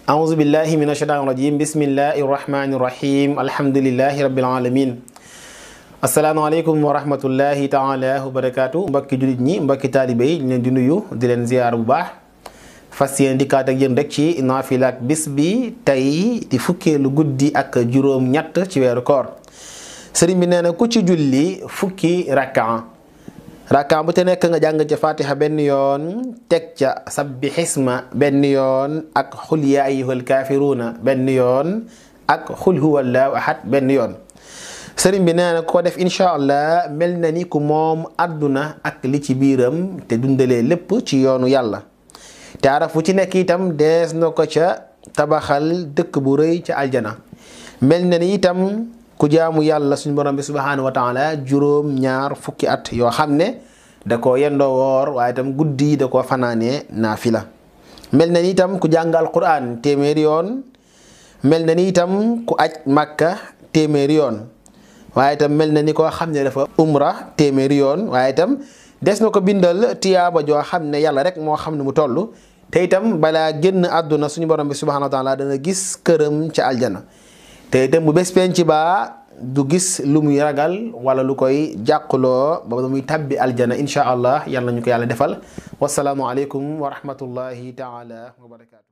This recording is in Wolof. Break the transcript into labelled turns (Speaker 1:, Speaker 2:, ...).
Speaker 1: أعوذ بالله من الشيطان الرجيم بسم الله الرحمن الرحيم الحمد لله رب العالمين السلام عليكم ورحمة الله تعالى وبركاته mbokki julit ñi mbokki talibé yi ñu leen di nuyu di leen ziar bu baax fas yéene dikkaat ak yéen rek ci naafilaak bis bi tey di fukkeelu guddi ak juróom ñett ci weeru koor sëriñ bi nee na ku ci julli fukki rakka bu te nekk nga jàng ca fatiha benn yoon teg ca sabbi xisma benn yoon ak xul yaa ayyuhal kaafiruuna benn yoon ak xul huwallaahu ahad benn yoon sëriñ bi nee na ko def incha allah mel na ni ku moom àdduna ak li ci biiram te dundalee lépp ci yoonu yàlla te araf fu ci nekk itam dees na ko ca tabaxal dëkk bu rëy ca aljana mel na ni itam ku jaamu yàlla suñu borom bi subhaanahu wa taala juróom ñaar fukki at yoo xam ne da koo yendoo woor waaye itam guddi da koo fanaanee naafila mel na ni itam ku jàng alquran téeméeri yoon mel na ni itam ku aj màkka téeméeri yoon waaye itam mel na ni koo xam ne dafa umra téeméeri yoon waaye itam des na ko bindal tiyaaba joo xam ne yàlla rek moo xam ne mu toll te itam balaa génn àdduna suñu borom bi subhaanahu wa taala dana gis këram ca aljana te itam bu bés penc ba du gis lu muy ragal wala lu koy jàqloo ba muy tabbi aljana insha allah yàlla nañu ko yàlla defal wasalaamu aleykum wa rahmatullahi taala wa barakatu